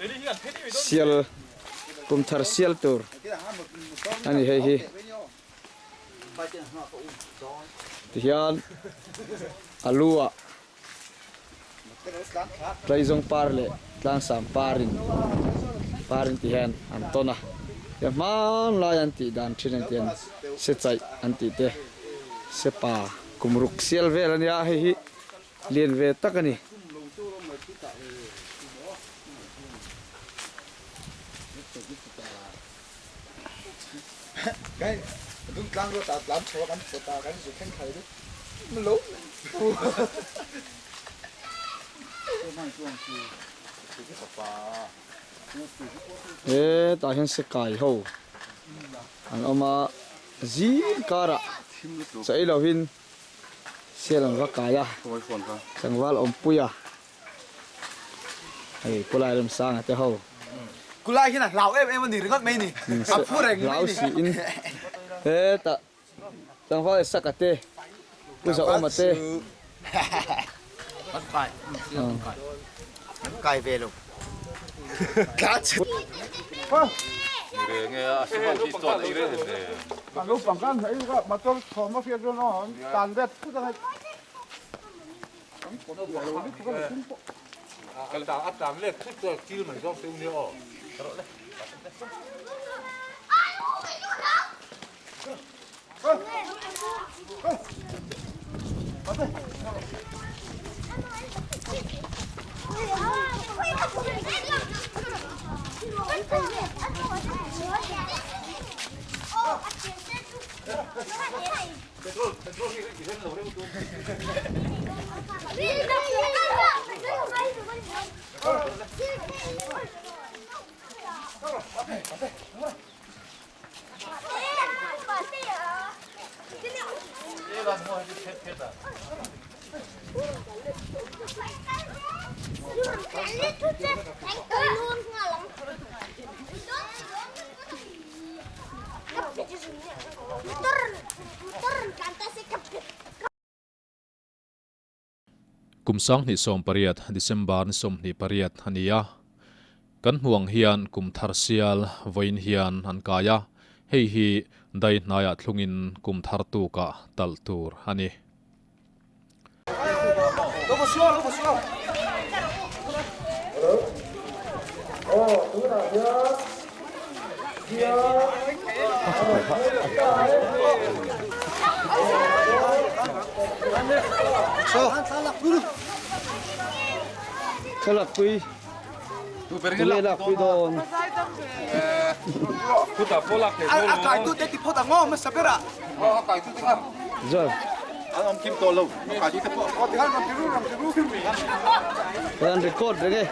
Sial kum thar sial tur a ni hei hi. Tihian a lu ah Tlaizawng par leh Tlangsam parin parin ti hian an tawn a, tiang hmanlai an tih dan thin ang tiang se chaih an tih te sepa kum ruk sial vel a nia hei hi lian ve tak a ni. Hetah hian sekai ho an awm a, zing karah chaih lovin sial an va kai a, tlangval awmpui a. Hei Kulai Remsanga te ho. Kulai hian a hlau em em a ni ringawt mai ni. A phu reng mai ni. Hlau siin hetah tlangval leh Saka te, Pu Zaawma te. Kan kai. Kan kai ve lo. Kum 2018 December ni 28 a ni a, kan hmuh ang hian kum thar sial vawiin hian an kai a, hei hi dai hnaiah thlungin kum thar tukah talh tur a ni. Thlalakpui tule lakpui dawn. Kan record reng e.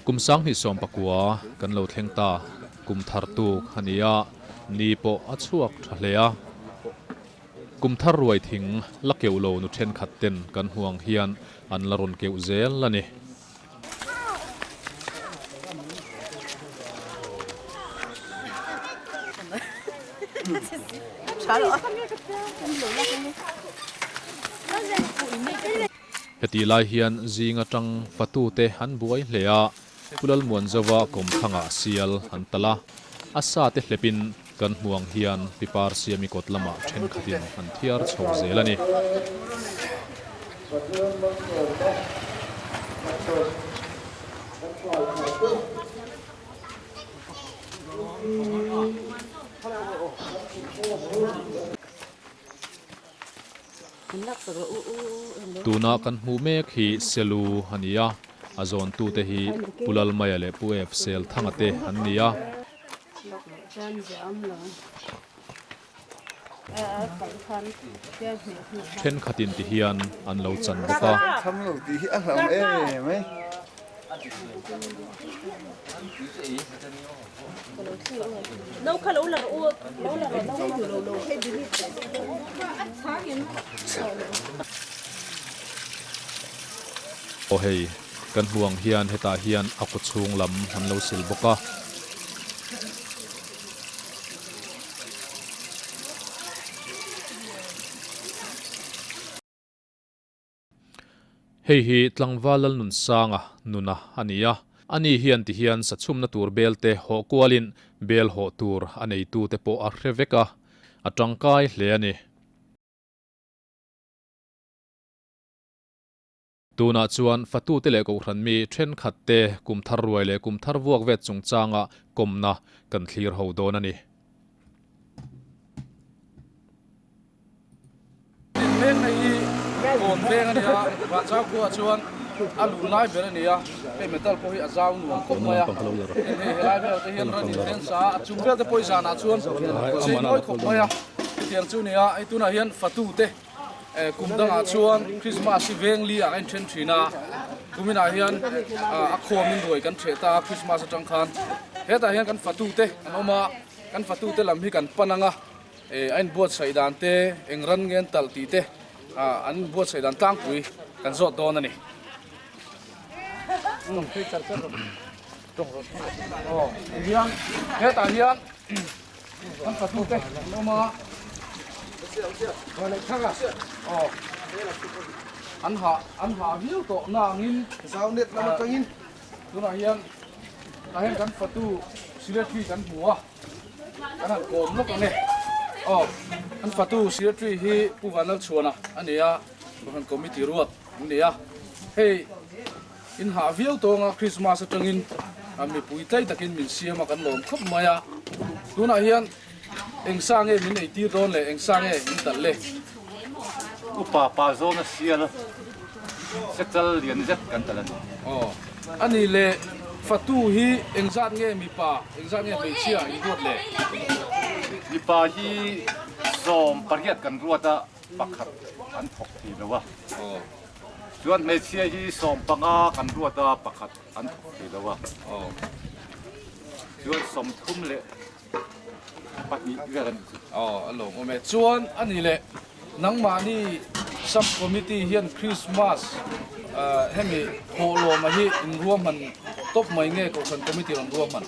Kum 2019 kan lo thleng ta, kum thar tuk a ni a, ni pawh a chhuak tha hle a. Kum thar ruai thing la keuh lo nu thenkhat ten kan hmu ang hian an la rawn keuh zel a ni. Hetih lai hian zing atang fatute an buai hle a, Pu Lalmuanzova kawmthangah sial an talh a, a sate hlepin. Kan hmu ang hian Pi Parsiami kawt lamah thenkhatin an thiar chho zel a ni. Tuna kan hmuh mek hi Selu a ni a, a zawntute hi Pu Lalmaia leh Pu Ef Selthanga te an ni a. Thenkhatin ti hian an lo chan bawk a. Aw hei, kan hmu ang hian hetah hian a kaw chhung lam an lo sil bawk a. Hei hi tlangval Lalnunsanga nuna a ni a, ani hian ti hian sachhumna tur bel te hawh kualin bel hawh tur a neitute pawh a hre vek a, a tangkai hle a ni. Tunah chuan fatute leh kohhran mi thenkhat te kum thar ruai leh kum thar vuak vet chungchanga kawmna kan thlir ho dawn a ni. Veng hei hi kawn veng a ni a, Vanzau khuaah chuan a lun lai ber a ni a, hei metal pawh hi a zau nuam khawp mai a, tin hei helai vel te hian ran in sa a, a chung vel te pawh hi zanah chuan chei mawi khawp mai a, hetiang chu a ni a, hei tunah hian fatu te kum dangah chuan Christmas hi veng li ah a inthen thin a, kuminah hian a khawmin ruai kan theh ta a Christmas atang khan hetah hian kan fatu te an awm a, kan fatu te lam hi kan pan ang a. A inbuatsaih dan te, eng ran nge an talh tih te an inbuatsaih dan tlangpui kan zawt dawn a ni. Hian hetah hian kan fatu te an awm a. Aw an hah an hah viau tawh na angin tunah hian tah hian kan fatu secretary kan hmu a. Kan han kawm lawk ang e. Aw, an fatu secretary hi Pu Vanlalchhuana a ni a, Kohhran Committee ruat an ni a. Hei in hah viau tawnga Christmas atangin mipui tlai takin min siam a kan lawm khawp mai a. Tunah hian eng sa nge min eitir dawn leh eng sa nge min talh le? Upa pa zawna sial sechal lian zet kan talh a ni. Aw, a ni le fatu hi engzat nge mipa? Engzat nge hmeichhia in ruat le? Mipa hi 18 kan ruat a, pakhat an thawk thei lo a. Chuan hmeichhia hi 15 kan ruat a, pakhat an thawk thei lo a. Chuan 32 vel a nih chu. Aw, a lawmawm e. Chuan a ni le, nangmahni sub committee hian Christmas hemi thawhlawma hi in ruahman tawp mai nge Kohhran committee rawn ruahman?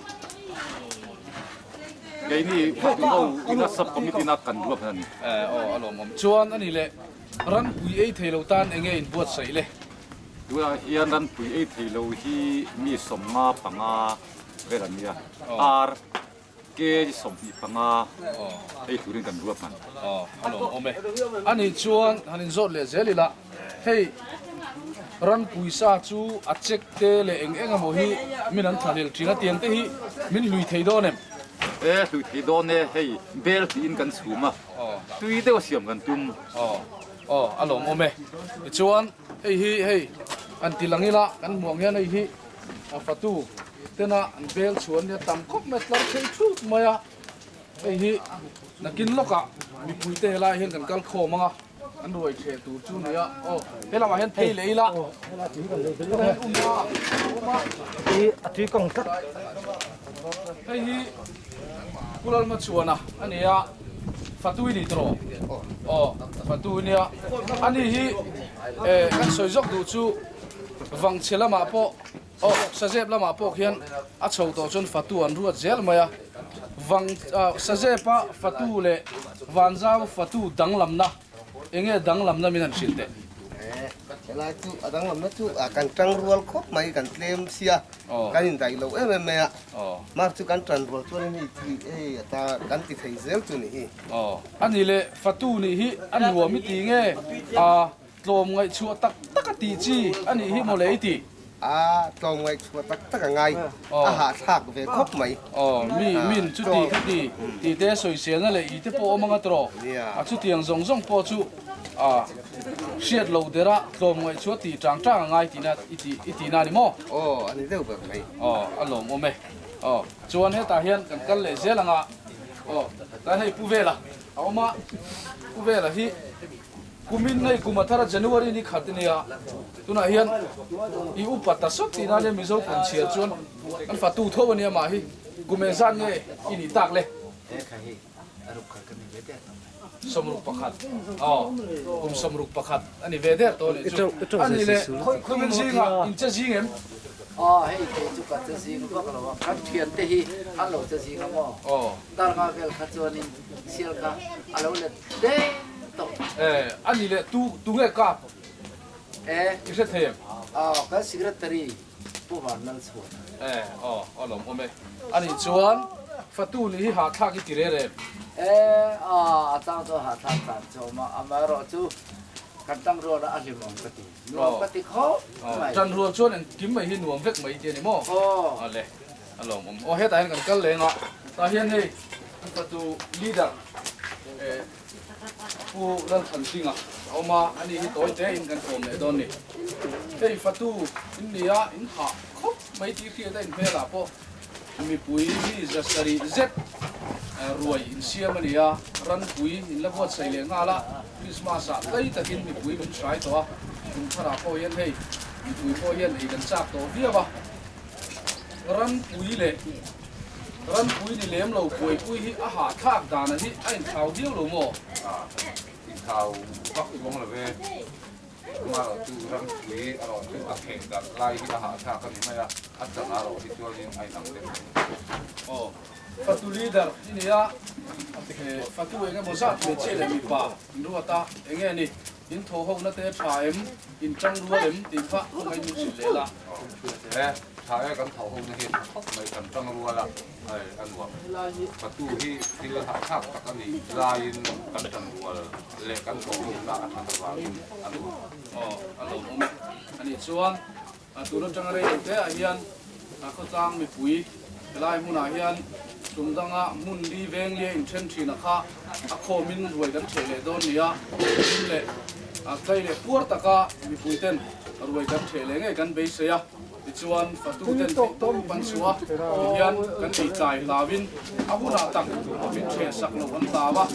Keini ho ina sub committee na kan ruahman a ni. Aw, a lawmawm. Chuan a ni le, ranpui ei thei lo tan enge in buatsaih le? Tunah hian ranpui ei thei lo hi mi 55 vel an nia. Ar Kg 25 ei turin kan ruahman. Aw, a lawmawm e. A nih chuan han inzawt leh zel ila, hei ran puisa chu a check te leh eng eng emaw hi min an thlahlel thin a, tiang te hi min hlui thei dawn em? E, hlui thei dawn e, hei bel tiin kan chhum a, tui deuh a siam kan tum. Aw, aw, a lawmawm e. Tichuan hei hi hei han ti lang ila, kan hmuh ang hian hei hi A fatu tena an bel chhuan nia tam khawp mai tlar thei thut mai a, hei hi nakin lawkah mipui te helai hian kan kal khawm ang a, an ruai theh tur chu nia aw he lamah hian phei leh ila hei hi Pu Lalhmachhuana a ni a, fatu i ni tawh aw fatu nia ani hi kan sawi zawk duh chu. Vangchhe lamah pawh aw Sazep lamah pawh khian a chho tawh chuan fatu an ruat zel mai a, Vang Sazepa fatu leh Vanzau fatu danglamna enge danglamna min han hrilh teh? Helai chu a danglamna chu kan tang rual khawp mai, kan tlem sia, kan indaih lo em em mai a. Mar chu kan tan rual chuan hei thi hei ata kan ti thei zel chu ni hi. A ni leh fatu nih hi a nuam i ti nge a tlawm ngaihchhuah tak tak a tih chi a nih hi mawle i ti. A tlawm ngaihchhuah tak tak a ngai, a hahthlak ve khawp mai. Aw, mi min chuti khati tih te sawiselna leh i te pawh awm anga tawh. A chutiang zawng zawng pawh chu a hriat loh dera tlawm ngaihchhuah tih tang tang a ngai tihna i tih i tihna a ni maw? Aw, a ni deuh ber mai. Aw, a lawmawm e. Aw, chuan hetah hian kan kal leh zel anga, aw, tlai hei Pu Vela a awm a, Pu Vela hi Kumin hei kum a thar a January ni khat ania, tunah hian i upa ta sawt tihna ania Mizo kum chhiar chuan an fatu tho ania mah hi kum eng zat nge i nih tak le? 61 aw kum 61 a ni ve der tawh anih chu a nih le kumin zingah in che zing em? Aw hei kei chu ka che zing vak lo a, kan thiante hi an lo che zing a maw? Darnga vel kha chuanin sial kha a lo let deng tawh. Eh, a ni leh tu, tu nge kap? Eh. I hre thei em? Aw, kan secretary Pu Vanlal chhuan. Eh, aw, a lawm awm e. A nih chuan fatu nih hi hahthlak i ti rel em? Eh, aw, a chang chu hahthlak tan chu awm a, amaherawh chu kan tang rual a, a hlim awm ka ti. Nuam ka ti khawp mai. Aw, tan rual chuan engkim mai hi nuam vek mai ti a ni maw? Aw. A le. A lawmawm. Aw hetah hian kan kal leng a, tah hian hei kan fatu leader eh Pu Lalthansinga a awm a, ani hi tawi te in kan kawm leh dawn ni. Hei fatu in ni a, in hah khawp mai tih hriat a in hmelah pawh mipui mi zasarih zet ruai in siam a ni a, ranpui in la buatsaih leh nghal a, Christmas ah tlai takin mipui min hrai tawh a, kum tharah pawh hian hei mipui pawh hian ei kan chak tawh viau a. Ranpui leh ranpui ni lem lo buaipui hi a hahthlak dan a hi a inthlau viau lo maw? A inthlau vak chuang lo ve. Amaherawh chu ranpui a rawh chu a kheh darh lai hi a hahthlak a ni mai a, a chang a rawh hi chuanin a inang deuh mai. Aw, fatu leader i ni a, fatu eng emaw zat hmeichhia leh mipa in ruat a, eng nge ni? In thaw ho na te tha em, in tang rual em tih kha a ngaih min hrilh leh la. E, tha e kan thaw ho na hi tha khawp mai kan tang rual a, hei a nuam. Fatu hi thil hahthlak tak a nih laiin kan tan rual leh kan thaw ho na a that avangin a nuam. Aw, a lawmawm e. A nih chuan A tun atanga rei lo te ah hian a khawtlang mipui helai hmunah hian tum danga hmun li veng lia inthen thin a kha a khawmin ruai kan theh leh dawn nia hlim leh tlai leh puar taka mipui ten ruai kan theh leh ngei kan beisei a tichuan fatu ten theih tawp an chhuah a tihian kan ei tlai hlauin a hunah tak min theh sak loh an hlau a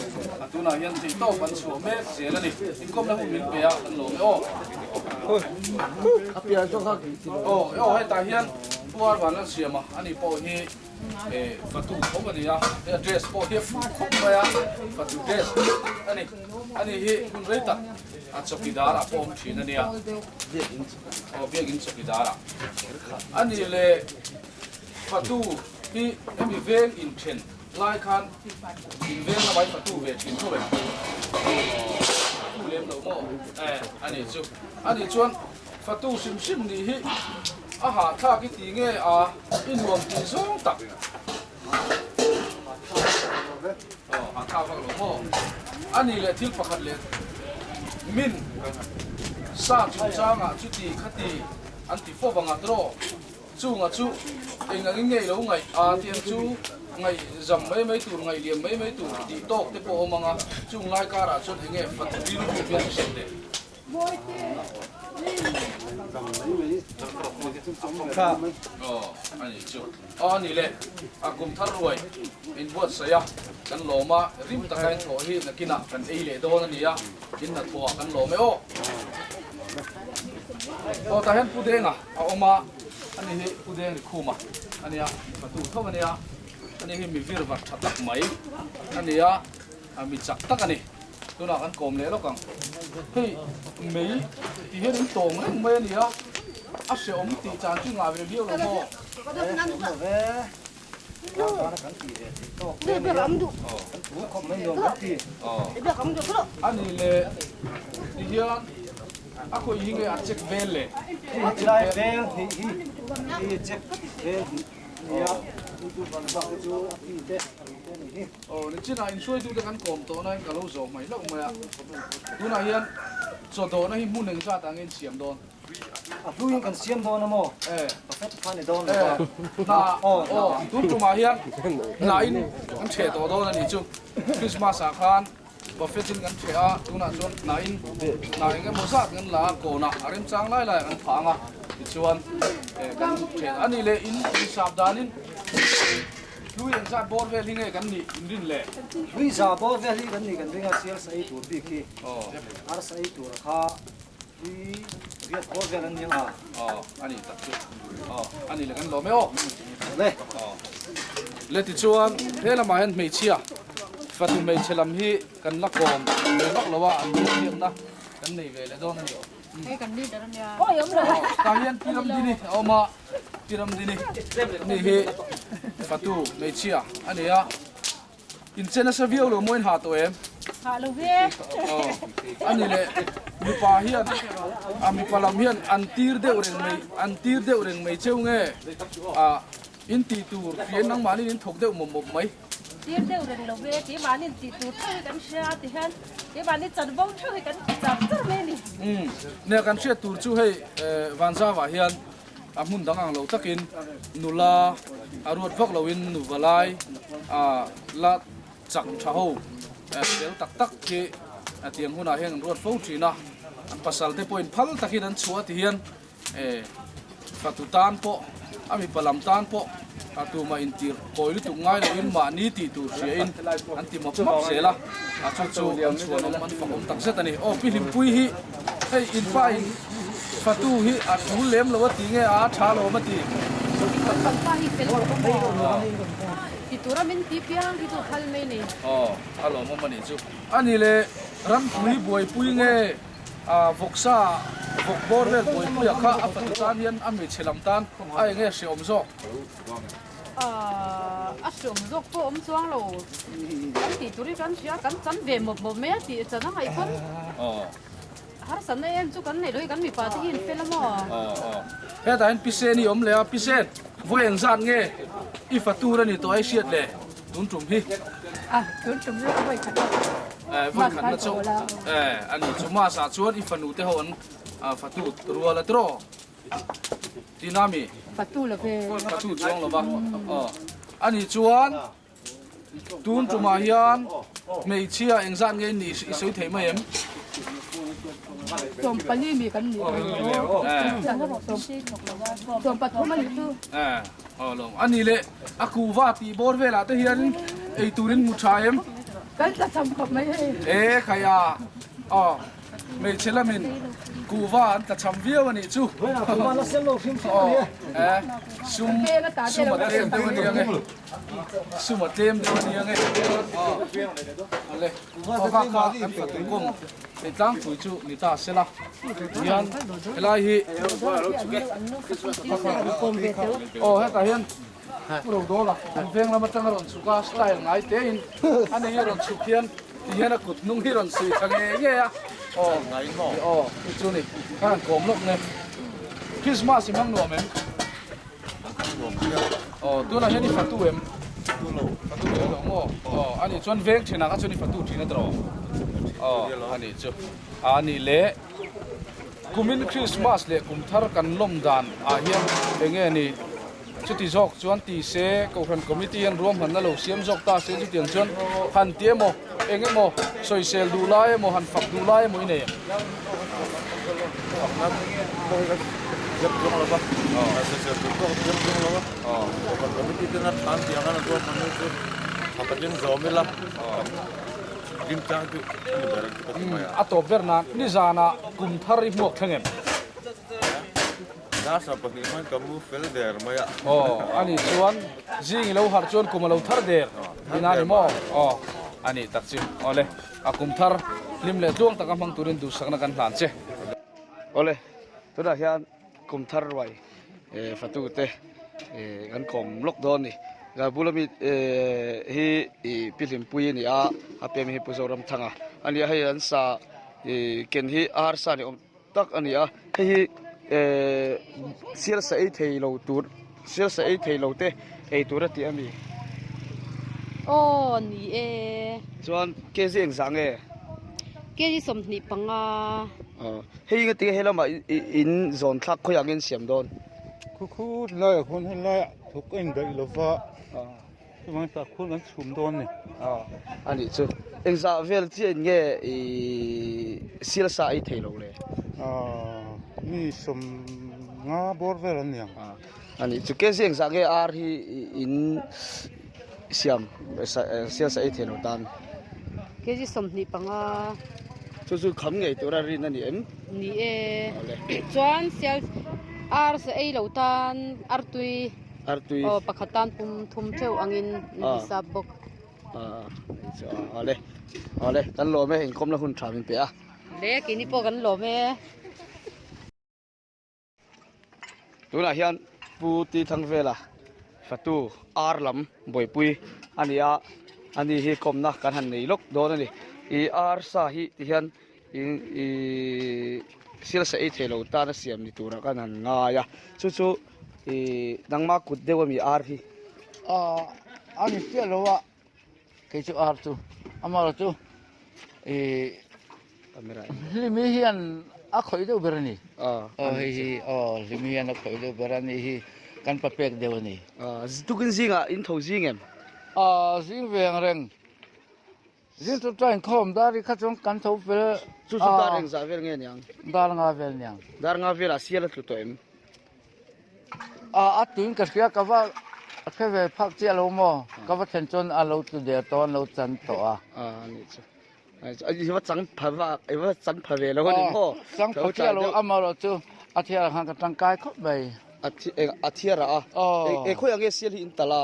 a tunah hian theih tawp an chhuah mek zel a ni inkawmna hun min pe a kan lawm e aw. Aw aw hetah hian puar van an siam a ani pawh hi eh fatu tho a ni a hei a dress pawh hi a fuh khawp mai a fatu dress a ni ani hi hun rei tak a chawkidar ah pawh awm thin a nia aw biakin chawkidar ah ani leh fatu hi hemi veng inthen Lai khan in veng lamah i fatu ve thin tho em? Fatu lem lo maw? Eh, a nih chu. A nih chuan fatu hrim hrim nih hi a hahthlak i ti nge a, i nuam tih zawng tak. Aw, hahthlak vak lo maw? A nih leh thil pakhat leh min sa chungchangah chuti khati an ti fo vang a tiraw? Chunga chu eng angin nge i lo ngaih a tiang chu ngaih zam mai mai tur, ngaih liam mai mai tur tih tawk te pawh a awm ang a, chung lai karah chuan eng nge fatu rilru hian i hriat le? Aw a nih chu. Aw a nih le, a kum thar ruai in buatsaih a, kan lawm a, rim taka in thawh hi nakinah kan ei leh dawn a ni a, in hnathawh ah kan lawm e aw. Aw tah hian Pu Denga a awm a, ani hi Pu Deng Rikhuma a nia, fatu tho a nia, ani hi mi vir vat tha tak mai a ni a, mi chak tak a ni. Tunah kan kawm leh lawk ang. Hei mei ti hian in tawng reng mai a ni a, a hrehawm tih chan chu ngah ve viau lo maw? A nih leh ti hian. A khawi hi nge a check vel le? A tilai vel hnih hi hi check vel hnih nia chu chu van bak te chu a pi te a ri te a nih hi. Aw nichinah inhruaitute kan kawm tawh nain ka lo zawh mai hlauh mai a. Tunah hian chaw dawhna hi hmun engzat ah nge in siam dawn? A hluin kan siam dawn a maw? Buffet kha ni dawn lo a. Hna aw tun tumah hian hna in kan ṭheh tawh dawn a nih chu. Christmas ah khan Buffet in kan ṭheh a, tunah chuan hna in hna eng emaw zat kan la a, kawnah a remchang lai laiah kan phah ang a, tichuan kan ṭheh a nih leh in insap danin hlui engzat bawr vel hi nge kan nih inrin le? Hlui za bawr vel hi kan nih kan ring a, sial sa ei tur bik hi arsa ei tur kha hlui riat bawr vel an ni ang a. Aw a nih tak chu aw a nih leh kan lawm e aw. Le. Aw le tichuan he lamah hian hmeichhia fatu hmeichhe lam hi kan la kawm ve vak lo a an biakna kan nei ve leh dawn a ni. Hei kan leader a nia. Tah hian Pi Ramdini a awm a, Pi Ramdini ni hi fatu hmeichhia a ni a. In che nasa viau lo maw in ha tawh em? Ha lo ve. Aw, a ni leh mipa hian a mipa lam hian an tir deuh reng mai an tir deuh reng mai cheu nge a in tih tur fian nangmahni in thawk deuh mawp mawp mai. Tir deuh reng lo ve, keimahni in tih tur theuh hi kan hria ti hian keimahni chanvo theuh hi kan ti char char mai a ni. Umm, nia kan hriat tur chu hei Vanzavah hian A hmun dang ang lo takin nula a ruat vak loin nu valai a la chak tha ho fel tak tak hi tiang hunah hian an ruat fo thin a, an pasal te pawhin phal takin an chhuah ti hian fatu tan pawh a mipa lam tan pawh a tumah intir kawi lutuk ngai loin mahni tih tur hriain an ti mawp mawp zel a, a chu chu an chhuanawm an fakawm tak zet a ni. Aw Pi Hlimpui hi hei inpa in. Fatu hi a tul lem lo a ti nge a tha lo awm a ti. Kan pa hi fel khawp maw? Ti tura min ti piang hi chu phal mai nei. Aw a lawmawm a nih chu. A ni le rampui buaipui nge vawksa vawk bawr vel buaipuia kha a fatu tan hian a hmeichhe lam tan a enge hreawm zawk. A hreawm zawk pawh awm chuang lo. Kan tih tur hi kan hria kan chan ve mawp mawp mai a tih chan a ngaih pawn. Harsatna em chu kan neih loh hi kan mipa te hi an fel a maw? Aw aw. Hetah hian Pisen i awm leh a, Pisen, vawi engzat nge i fa tur a ni tawh a i hriat le? Tun tum hi. A, tun tum hi vawi khat a. Eh, vawi khat na chu. Eh, a ni chu Mas ah chuan i fanu te ho an fatu rual a tiraw? Tina mi? Fatu lo ve. Fatu chuang lo va. Aw. A ni chuan. Tun tumah hian hmeichhia engzat nge nih i sawi thei mai em? 14 mi kan ni. 13 a nih chu. Eh, aw lo. A nih leh a kuhva tih bawr velah te hian ei turin hmu tha em? Kan tla cham khawp mai hei. Eh, khaia. Aw. Hmeichhe lamin kuhva an tla cham viau a nih chu. Aw, eh, sum sum a tlem deuh a nia nge. Sum a tlem deuh a nia nge. Aw, ale, aw kha kha kan fatu kawng hei tlangpui chu ni ta se la. Hian helai hi aw hetah hian Pu Rodawla an veng lam atanga rawn chhuk a, style ngai tein a nei a rawn chhuk hian ti hian a kut hnung hi rawn suih thla ngei ngei a. Aw, aw, chu chu ni, kha han kawm lawk nge. Christmas i hmang nuam em? Aw, tunah hian i fatu em? Fatu lo. Fatu lo lo maw? Aw, a nih chuan veng thinah kha chuan i fatu thin a tawh. Aw, a nih chu. A nih leh kumin Christmas leh kum thar kan lawm dan ah hian enge ni? Chuti zawk chuan ti se, Kohhran Committee hian ruahmanna lo siam zawk ta se chutiang chuan han ti emaw, eng emaw sawisel duh lai emaw, han fak duh lai emaw i nei em? Fakna pawh hi ka zep chuang lo va, sawisel duh pawh ka zep chuang lo va. Kohhran Committee ten a than tih ang hian ruahmanna chu tha takin zawm ila, rin tlang chu a ni ber ang chu ka ti mai a. A tawp ber nan nizanah kum thar i hmuak thleng em? Nasa pahnih hman ka mu fel der mai a. Aw, ani chuan zing i lo harh chuan kum a lo thar der tihna a ni maw? Aw, a nih tak chu. Awle, a kum thar hlim leh tluang taka hmang turin duhsakna kan hlan che. Awle, tunah hian kum thar ruai fatute kan kawm lawk dawn a ni. Bula mi hi Pi Hlimpui a ni a, a pem hi Pu Zoramthanga a ni a, hei an sa ken hi a harsa a ni awm. tak a ni a hei hi ehh sial sa ei thei lo tur sial sa ei thei lo te ei tur a tih a mi. Aw ni e. Chuan kg engzah nge? Kg 25. Aw hei engati nge helamah in zawn thlak khawiah nge in siam dawn? Khu khu laiah khuan helaiah thawk a indaih lova. Chuvangin tah khuan kan chhum dawn a ni. Aw a nih chu. Engzah vel chiah in nge i sial sa ei thei lo le? Aw mi sawm nga bawr vel an ni ang. A nih chu. Kg engzah nge ar hi in siam sial sa ei thei lo tan? Kg 25. Chu chu kham ngei tura rin a ni em? Ni e. Chuan sial ar sa ei lo tan artui. Artui. Aw pakhat tan pum thum theuh angin in hisap bawk. Awle awle kan lawm e inkawmna hun tha min pe a. Le keini pawh kan lawm e. Tunah hian Pu Ti Thangvela fatu ar lam buaipui a ni a, ani hi kawmna kan han nei lawk dawn a ni. I ar sa hi ti hian I thil sa ei thei lo tan a siam ni turah khan han ngai a chu chu i nangma kut deuh ami ar hi. Aw a ni chiah lo a kei chu ar chu amaherawh chu i hlimi hian a khawih deuh ber a ni aw hei hi aw hlimi hian a khawih deuh ber a ni hi kan pa pek deuh a ni. Tukin zingah in tho zing em? Aw zing ve ang reng. Zing chu train khawm dar i kha chuan kan tho fel. Chu chu dar engzah vel nge niang? Dar nga vel niang. Dar nga velah sial a tlu tawh em? A a tuin ka hria ka va hre ve phak chiah lo maw? Ka va thlen chuan a lo tlu der tawh a, an lo chan tawh a. A nih chu. I va chang pha va, i va chang pha ve lo a ni maw? Chang pha chiah lo amaherawh chu a thiarah khan ka tangkai khawp mai. A thi eng a thiarah a? Aw. E khawiah nge sial hi in talh a?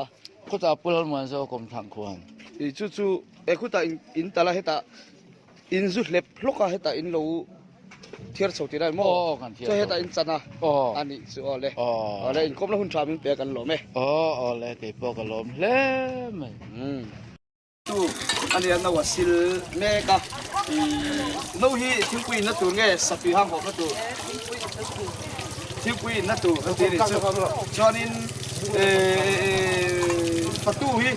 Khutah Pu Lalmuan zawk awm thlang khuan. I chu chu e khutah in in talh a hetah in zu hlep hlawk a hetah in lo thiar chho tih lai maw? Aw kan thiar chho. Chuan hetah in chan a? Aw. A nih chu aw le. Aw. Aw le inkawmna hun tha min pe a kan lawm e. Aw aw le keipawh ka lawm hle mai. Umm. Tu a nia no a sil mek a, ih no hi thingpui inna tur nge satui hang hawpna tur thingpui inna tur a ti a nih chu chuanin ehh fatu hi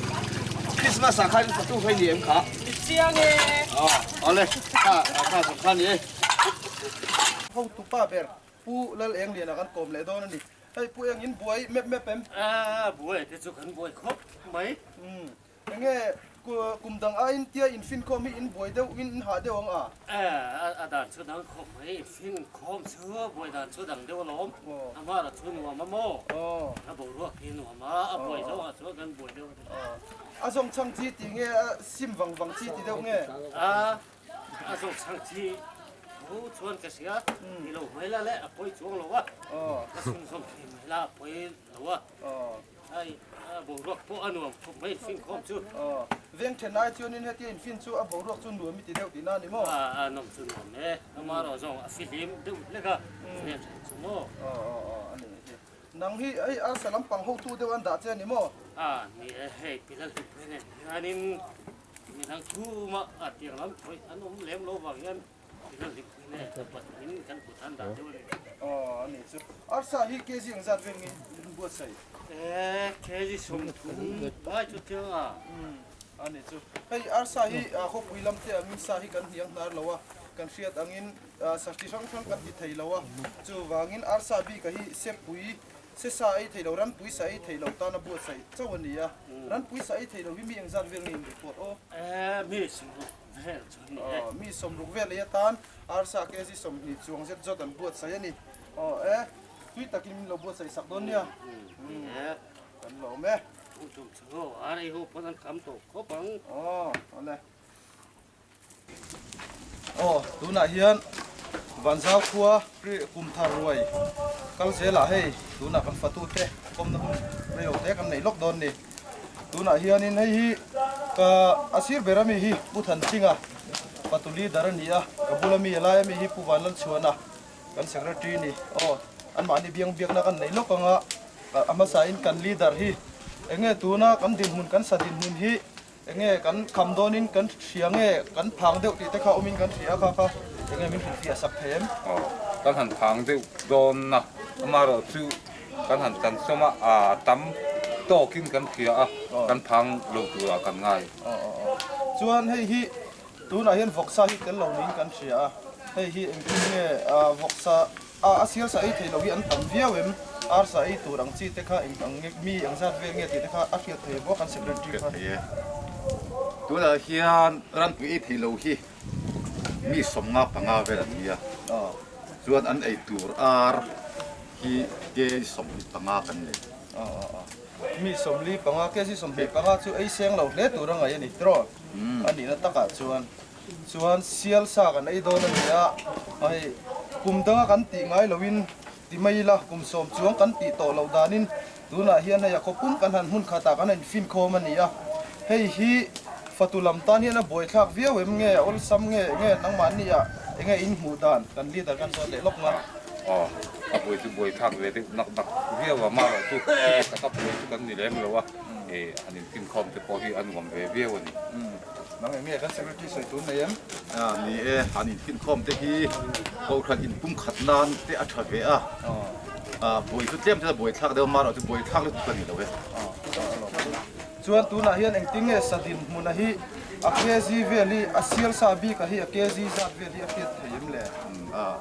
Christmas ah khan fatu kha i ni em kha? Ni chiang e. Aw awle kha kha zawng kha a ni e. Hotu pa ber Pu Lal Eng Liana kan kawm leh dawn a ni. Hei Pu Eng in buai mep mep em? A buai te chu kan buai khawp mai. Umm Enge kum dang aiin tia infinkhawm hi in buai deuh in in hah deuh ang a? A dan chu dang khawp mai, infinkhawm chu buai dan chu dang deuh alawm. A hmara chu nuam a maw? A boruak hi nuam a, a buai zawngah chuan kan buai deuh a ni. A zawng chhang chi tih nge a sim vang vang chi ti deuh nge? A a zawng chhang chi tho chuan ka hria, ti lo mai la le a pawi chuang lo a, ka chhunzawm thei mai la a pawi lo a. Ai, a boruak pawh a nuam khawp mai infinkhawm chu. Aw, veng then ai chuanin hetia infin chu a boruak chu nuam i ti deuh tihna a ni maw? A, a nawm chu nuam e. Amaherawh zawng a fihlim deuh hlek a, veng then chu maw? Aw, aw, aw, a ni hi. Nang hi hei arsa lampang hotu deuh an dah che a ni maw? A, ni e, hei Pilal Hlimpui nen hianin midang thuma a tiang lam khawih an awm lem lo vang hian Aw a nih chu. Arsa hi kg ang zat vel nge in buatsaih? E kg 30 lai chu chiang a. A nih chu. Hei arsa hi khawpui lam te angin sa hi kan hniang hnar lo a, kan hriat angin sa chi hrang hrang kan ti thei lo a. Chuvangin arsa bika hi sepui se sa ei thei lo, ranpui sa ei thei lo tana buatsaih chauh a ni a. Ranpui sa ei thei lo hi mi engzat vel nge in report aw? E mi 30. vel chu a ni e. Aw, mi 60 vel ei atan arsa kg 20 chuang zet zawt an buatsaih a ni. Aw e, tui takin min lo buatsaih sak dawn nia. Ni e. Kan lawm e. Tung tum chu ar ei ho pawn an kam tawh khawp ang. Aw, awle. Aw, tunah hian Vanzau khua kum thar ruai kal zelah hei tunah kan fatute kawmna hun reilo te kan neih lawk dawn ni. Tunah hianin hei hi ka a sir ber ami hi Pu Thanchhinga fatu leader a ni a, ka bula mi a lai ami hi Pu Vanlalchhuana kan secretary a ni. Aw, anmahni biang biakna kan nei lawk anga a hmasain kan leader hi enge tuna kan dinhmun kan sa dinhmun hi. Enge kan kham dawnin kan hria nge kan phang deuh tih te kha awmin kan hria kha kha enge min hrilhfiah sak thei em? Aw, kan han phang deuh dawn a, amaherawh chu kan han chan sawm a, a tam tawkin kan hria a, kan phang lo turah kan ngai. Aw aw aw. Chuan hei hi tunah hian vawksa hi tel lo niin kan hria a, hei hi engtin nge vawksa A, a sial sa ei thei lo hi an tam viau em? Ar sa ei tur ang chi te kha eng ang nge, mi eng zat vel nge tih te kha a hriat thei bawk an secretary kha. Hriat thei e. Tunah hian ranpui ei thei lo hi mi 55 vel an nia. Chuan an ei tur ar hi kg 25 kan nei. Mi 45, kg 25 chu ei seng lo hle tur a ngaih a ni tiraw? A nihna takah chuan. Chuan sial sa kan ei dawn a ni a, hei kum danga kan tih ngai loin ti mai ila, kum sawm chuang kan tih tawh loh danin tunah hian hei a khaw pum kan han hmun khatah kan han infinkhawm a ni a. Hei hi fatu lam tan hian a buaithlak viau em nge, a awlsam nge nge nangmahni ah enge in hmuh dan kan leader kan zawt leh lawk nga. Aw, a buai chu buaithlak ve deuh nak nak viau a, mahrawh chu chuti taka buai chu kan ni lem lo a, han infinkhawm te pawh hi a nuam ve viau a ni. Nang eng nge kan secretary sawi tur nei em? Ni e, han infinkhawm te hi Kohhran inpum khat nan te a tha ve a, buai chu tlem chuan a buai thlak deuh a, marawh chu buai thlak lutuk a ni lo e. Chuan tunah hian engtin nge Sadin hmuna hi a kg vel hi a sial sa bik a hi a kg zat vel hi a hriat thei em le?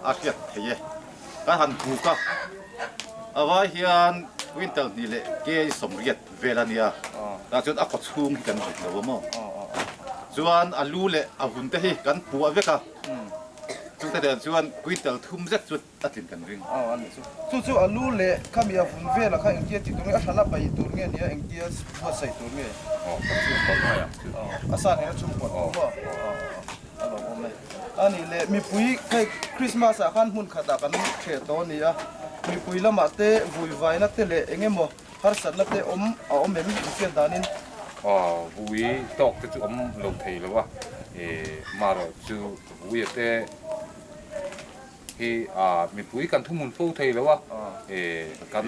A hriat thei e. Kan han buk a, a vai hian quintal hnih leh kg 80 vel a nia, tah chuan a kaw chhung hi kan rit lo a maw? Chuan a lu leh a vun te hi kan puah vek a, chute nen chuan quintal thum zet chu a tlin kan ring. Aw a nih chu. Chu chu a lu leh khami a vun vel a kha engtia tih tur nge, a hran a paih tur nge nia engtia buatsaih tur nge? Aw kan chhung pawlh mai ang chu. Aw a sa nen a chhung pawlh tur maw? Aw a lawm awm e. A nih leh mipui hei Christmas ah khan hmun khatah kan hreh tawh a ni a, mipui lamah te vui vaina te leh eng emaw Harsatna te awm a awm em i hriat danin? Aw, vui tawk te chu awm lo thei lo a, marawh chu vuia te hi mipui kan thuhmun fo thei lo a, kan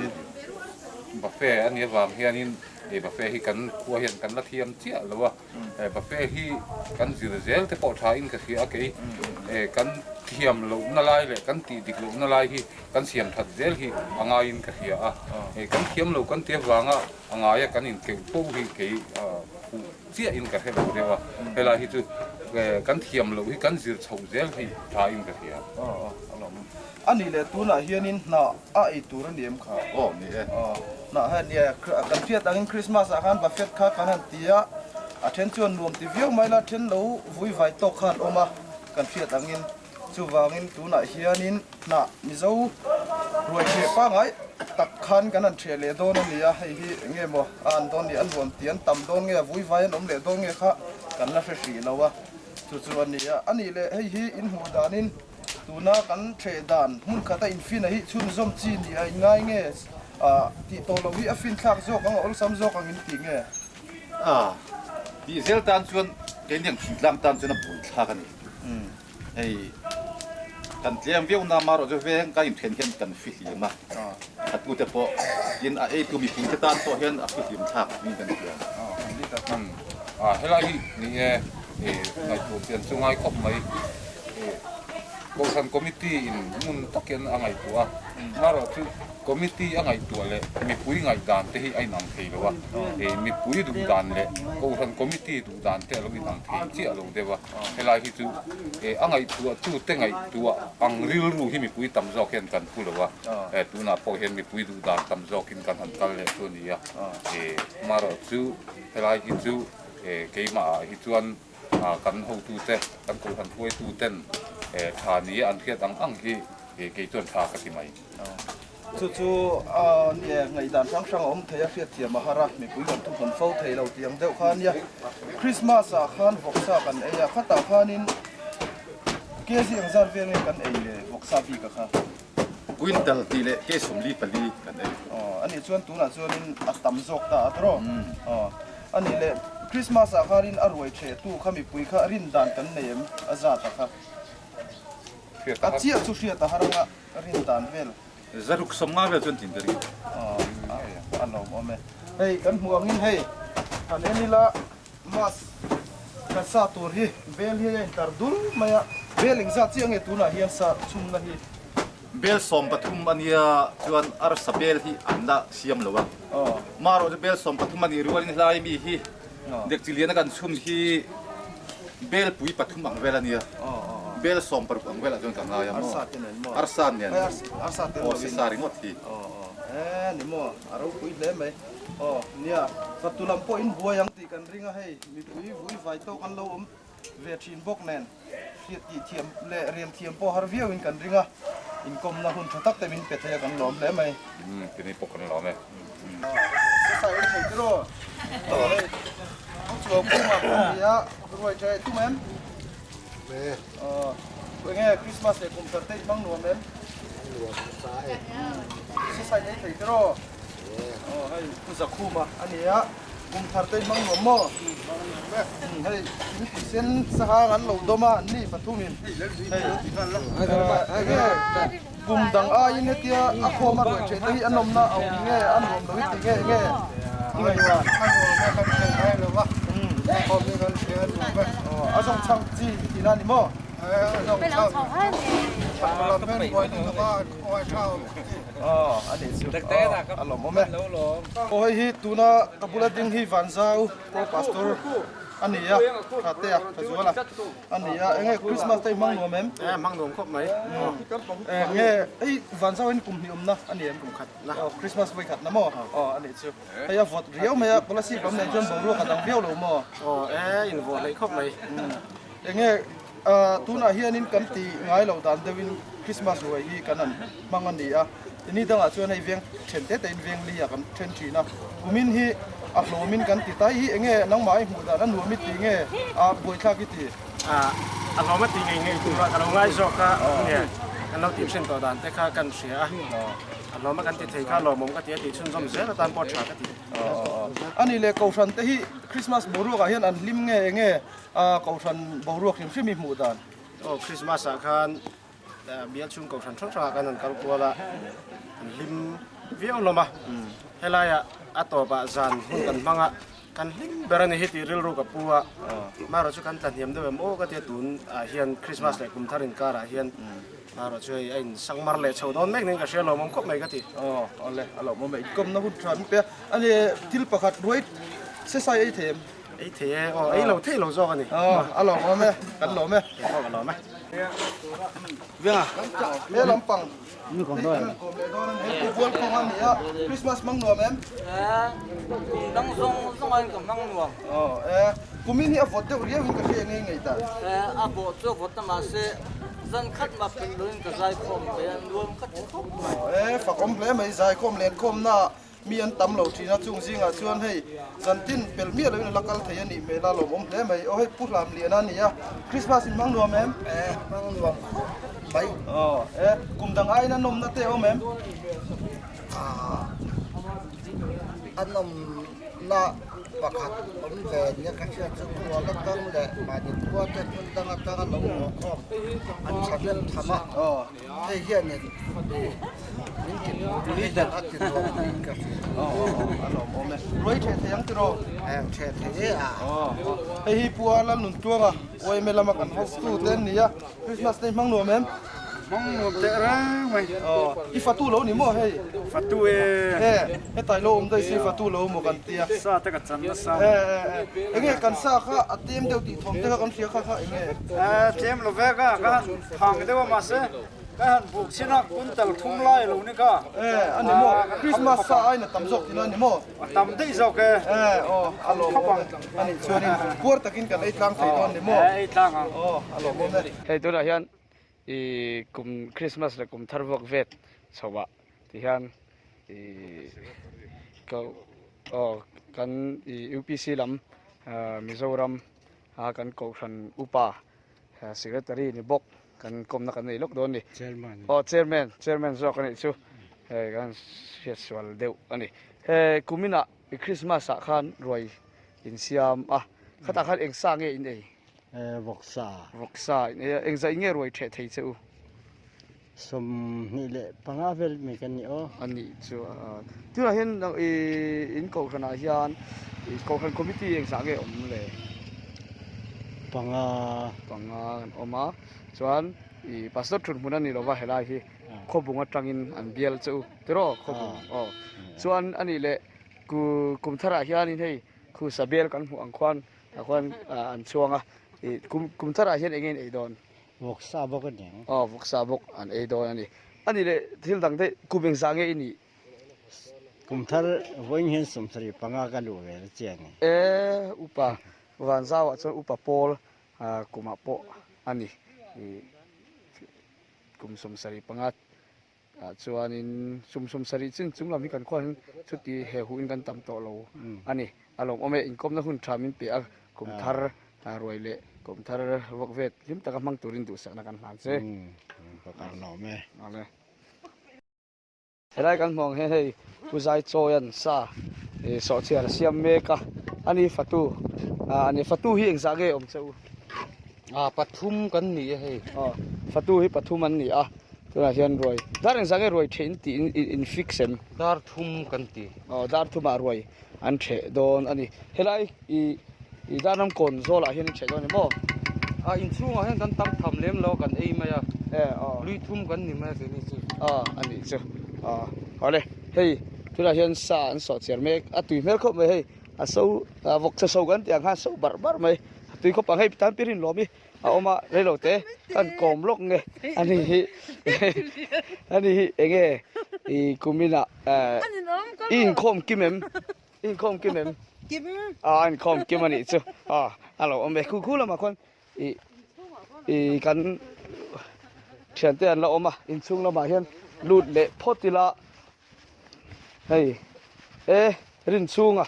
buffet a nih avang hianin buffet hi kan khua hian kan la thiam chiah lo a, buffet hi kan zir zel te pawh tha in ka hria a kei kan thiam lohna lai leh kan tih dik lohna lai hi Kan siam that zel hi a ngaiin ka hria a, kan thiam lo kan ti avanga a ngaia kan inkeuh fo hi kei fuh chiahin ka hre lo deuh a, helai hi chu kan thiam loh hi kan zir chhoh zel hi thain ka hria. A nih leh tunah hianin hnah a ei tur a ni em kha? Aw ni e. Hnah hian nia kan hriat angin Christmas ah khan buffet kha kan han ti a, a then chuan nuam ti viau mai la, then lo vui vai tawk khan awm a kan hriat angin. Chuvangin tunah hianin hnah Mizo ruai hreh pangngai tak khan kan han hreh leh dawn a ni a, hei hi eng nge maw a an dawn ni, a nuam tih an tam dawn nge, a vui vai an awm leh dawn nge kha kan la hre hrih lo a, chu chu a ni a. A nih leh hei hi in hmuh danin tuna kan hreh dan hmun khata infina hi chhunzawm chi ni a inngai nge tih tawh loh hi a finthlak zawk ang a awlsam zawk ang in tih nge? A tih zel tan chuan keini ang thingtlang tan chuan a buaithlak a ni. Hei kan tlem viau na marawh chu veng kan inthen hian kan fihlim a, a tute pawh tin a eitu mipui te tan pawh hian a fihlim thlak niin kan hria. Helai hi ni e ngaihtuah chian chu ngai khawp mai. Kohhran committee in ngun takin a ngaihtuah a, marawh chu Committee a ngaihtuah leh mipui ngaihdan te hi a inang thei lo a, mipui duh dan leh Kohhran Committee duh dan te a lo inang thei chiah lo deuh a, helai hi chu a ngaihtuah tu te ngaihtuah ang rilru hi mipui tam zawk hian kan pu lo a, tunah pawh hian mipui duh dan tam zawkin kan han kal leh chu a ni a, marawh chu helai hi chu keimah ah hi chuan kan hotute, kan Kohhran hruaituten tha ni a an hriat ang ang hi kei chuan tha ka ti mai. Chu chu nia ngaihdan hrang hrang a awm thei a, hriatthiam a har a, mipui kan thuhmun fo thei lo tih ang deuh kha ania. Christmas ah khan vawksa kan ei a, khatah khanin kg eng zat vel nge kan ei le vawksa bik a kha? Quintal tih leh kg 44 kan ei. Aw, anih chuan tunah chuanin a tam zawk ta a tawrh aw. Anih leh Christmas ah khanin a ruai theh tu kha mipui kha rin dan kan nei em a zat a kha? A chiah chu hriat a har anga rin dan vel. Zaruk 50 vel chuan tin ka ring. A lawm awm e. Hei kan hmuh angin hei han en ila. Christmas kan sa tur hi bel hi a intar dul mai a, bel engzat chiah nge tunah hian sa chhumna hi? Bel 13 a nia chuan arsa bel hi an la siam lo a, marawh chu bel 13 a nih rualin helai mi hi dekchi liana kan chhum hi bel pui pathum ang vel a nia, bel 60 ang velah chuan ka ngai a maw, arsa nen aw sisa ringawt hi. E ni maw, a ropui hle mai. Aw nia, fatu lam pawh in buai ang tih kan ring a hei, mipui vui vai tawk an lo awm ve thin bawk nen hriat tih thiam leh rel thiam pawh har viau in kan ring a, inkawmna hun tha tak te min pe thei a kan lawm hle mai. Umm tini pawh kan lawm e. Sasa ei thei tiraw? Aw hei pu chuau khumah kan ni a, ruai tha ei tum em? Aw enge Christmas leh kum thar te i hmang nuam em? Nuam nasa e. Sasa ei thei tiraw? Aw hei pu Zakhuma a ni a, kum thar te i hmang nuam maw? Hei thingpui sen sahang an lo dawm a, an ni pathumin hei enge kum dang aiin hetia a khawm a ruai theh te hi a nawmna a awm nge a nuam lo hi ti nge enge i ngaihtuah? A zawng chhang chi i tihna a ni maw? A nih chu a lawmawm e. Aw hei hi tuna ka bula ding hi Vanzau Pro Pastor a ni a, tha te a, tha zual a a ni a. Enge Christmas te hi hmang nuam em? E hmang nuam khawp mai. Enge hei Vanzau hian kum hnih awmna a ni em? Kum khat na. Aw Christmas vawi khat na maw? Aw a nih chu. Hei a vawt riau mai a, policy lam nen chuan boruak a dang viau lo maw? Aw e invawh hleih khawp mai. Enge Tunah hianin kan ti ngai lo dan deuhin Christmas ruai hi kan han hmang a ni a, ni dangah chuan hei veng then te tein veng li ah kan then thin a, kumin hi a hlawmin kan ti ta hi enge nangmah i hmuh dan a nuam i ti nge a buaithlak i ti? A hlawm a ti ngei ngei turah ka lo ngai zawk a, nge kan lo tih thin tawh dan te kha kan hria a, a hlawm a kan ti thei kha lawmawm ka ti a tih chhunzawm zel atan pawh tha ka ti. A ni leh Kohhran te hi Christmas boruakah hian an hlim nge enge A kohhran boruak hrim hrim i hmuh dan. Aw Christmas ah khan bial chhung kohhran hrang hrang ah khan an kal kual a, an hlim viau hlawm a. Helai ah a tawp ah zan hun kan hmang a, kan hlim ber a ni hi tih rilru ka pu a. Marawh chu kan tla hniam deuh em aw ka tia tun ah hian Christmas leh kum thar inkar ah hian marawh chu hei a in sangmar leh chho dawn mek niin ka hria lawmawm khawp mai ka ti. Aw awle a lawmawm e, inkawmna hun tha min pe a, ani thil pakhat ruai sesai ei thei em? Ei thei e, aw ei lo thei lo zawk a ni. Aw a lawmawm e, kan lawm e. Aw ka lawm e. Venga, he lampang hi kan han kawm leh dawn a ni. Hei Pu Vualkhawng a ni a, Christmas hmang nuam em? Kum dang zawng zawng aiin ka hmang nuam. Aw e, kumin hi a vawt deuh riau in ka hria ngei ngei dan. E, a bawh chu a vawt a mahse zan khat mah pin loin ka zaikhawm thei a, nuam ka ti khawp mai. Aw e, fakawm hle mai, zaikhawm lenkhawmna Mi an tam lo thin a, chung zingah chuan hei zantin pel miah loin a la kal thei a nih hmel a, lawmawm hle mai. Aw hei Pu Hlam Liana a ni a, Christmas in hmang nuam em? E, hmang nuam khawp mai. Aw, e, kum dang aiin a nawmna te a awm em? Ah, a nawmna pakhat awm ve nia ka hriat chu khual atang leh mahni khua te hmun dang atanga lo haw khawm an thahnem tham a. Hei hianin min ti leader a ti nuam niin ka hria. A lawmawm e. Ruai theh thei ang tiraw? Theh thei e a. Hei hi Pu A Lalnuntluanga YMA lama kan hostu te an ni a, Christmas te hi hmang nuam em? Hmang nuam teh reng mai. I fatu lo ni maw hei? Fatu e. E, hetai lo awm daih si fatu lo maw kan tia. Sa te ka chan nasa. E, e, e. Enge kan sa kha a tlem deuh tih thawm te kha kan hria kha kha enge? E, tlem lo ve ka, ka han phang deuh a mahse ka han buk chin a kuntal thum lai lo ni kha. E, a ni maw? Christmas sa aiin a tam zawk tihna a ni maw? A tam daih zawk e. E, aw, a lawmawm e. A nih chuanin puar takin kan ei tlang thei dawn ni maw? E, ei tlang ang. Aw, a lawmawm e. Hei tunah hian i kum Christmas leh kum thar vuak vet chhoah ti hian i ko aw kan i UPC lam Mizoram a kan kohhran upa secretary ni bawk kan kawmna kan nei lawk dawn a ni. Chairman. Aw chairman chairman zawk a nih chu hei kan hriatsual deuh a ni. He kuminah i Christmas ah khan ruai insiam a khatah khan eng sa nge in ei? Vawksa. Vawksa in ei a engzah in nge ruai theh thei che u? 25 vel mai kan ni aw. A nih chu a. Tunah hian in kohhranah hian kohhran committee engzah nge awm le? Panga. Panga kan awm a. Chuan i pastor thut hmun a ni lova helai hi khawbung atangin an bial che u tiraw khawbung aw. Chuan a nih leh kum tharah hianin hei khusa bel kan hmuh ang khuan tah khuan an chhuang a. Kum tharah hian enge in ei dawn? Vawksa bawk a ni ang. Aw, vawksa bawk an ei dawn a ni. A nih leh thil dang daih, kum engzah nge i nih? Kum thar vawiin hian 75 ka luh ve la che a ni. E, upa Vanzauah chuan upa Paul kumah pawh a ni. Kum 75 Ah chuanin sum 70 chin chung lam hi kan khuah hian chuti he huh in kan tam tawh lo a ni. A lawmawm e, inkawmna hun tha min pe a, kum thar ruai leh kum thar vawk vet hlim taka hmang turin duhsakna kan hlan che. Ka kar lawm e. Awle. Helai kan hmuh ang hian hei Pu Zaichawian sa sawhchiar a siam mek a, a ni fatu a ni fatu hi engzah nge awm che u? Ah pathum kan ni a hei. Aw fatu hi pathum an ni a tunah hian ruai dar engzah nge ruai theh in tih in fix em? Dar thum kan ti. Aw dar thumah ruai an theh dawn a ni. Helai i i darnam kawn zawlah hian in theh dawn em aw? Ah inchhungah hian kan tam tham lem lo a kan ei mai a. E aw. Lui thum kan ni mai a keini chu. Aw a nih chu. Aw awle hei tunah hian sa an sawh chiar mek a tui hmel khawp mai hei a so vawkcha so kan tih ang khan a so barh barh mai. A tui khawp ang hei tan pirin lawm hi a awm a reilo te kan kawm lawk nge ani hi ani hi enge i kumin ah i inkhawm kim em i inkhawm kim em a inkhawm kim anih chu a a lo awm e khu khu lamah khuan i i kan thiante an la awm a inchhung lamah hian lut leh phawt ila hei e rinchhunga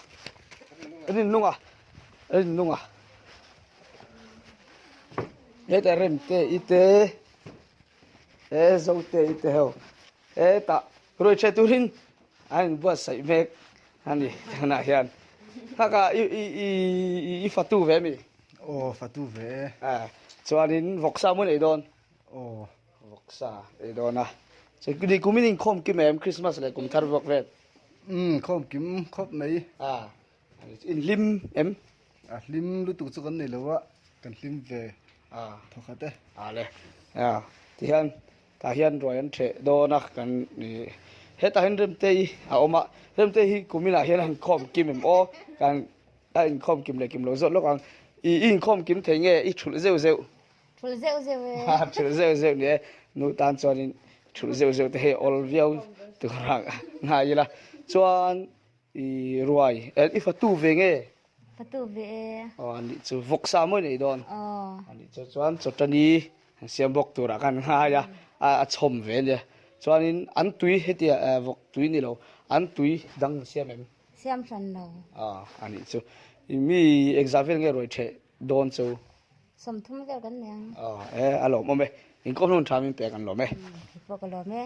rinnunga Rin nung a hetah rem te i te he zo te i te ho hetah ruai ṭhe turin a inbuatsaih mek a ni tunah hian nghaka i i i i fatu ve mi aw fatu ve e chuanin vawksa maw nei dawn aw vawksa ei dawn a ni kumin inkhawm kim em Christmas leh kum thar vawk vel umm khawm kim khawp mai a In hlim em? A hlim lutuk chu kan nei lo a, kan hlim ve thawkhat e. A le, a tihian tah hian ruai an ṭheh dawn a kan ni. Hetah hian Remtei a awm a, Remtei hi kuminah hian a inkhawm kim em aw? Kan a inkhawm kim leh kim lo zawt lawk ang. I inkhawm kim thei nge i ṭhulh zeuh zeuh? Ṭhulh zeuh zeuh e. Ṭhulh zeuh zeuh ni e. Nu tan chuanin ṭhulh zeuh zeuh te hei awl viau tur a ngai ila. Chuan I ruai eh i fatu ve nge? Fatu ve e. Aw a nih chu vawksa mawi nei dawn. Aw. A nih chu chuan chawtani an siam bawk turah khan ngai a, a chhawm ve ania. Chuanin an tui hetia eh vawk tui ni lo, an tui dang an siam em? Siam hran lo. Aw a nih chu. I mi engzah vel nge ruai theh dawn chu? 30 vel kan nei ang. Aw e a lawmawm e. Inkhawm hlun tha min pek an lawm e. Kei pawh ka lawm e.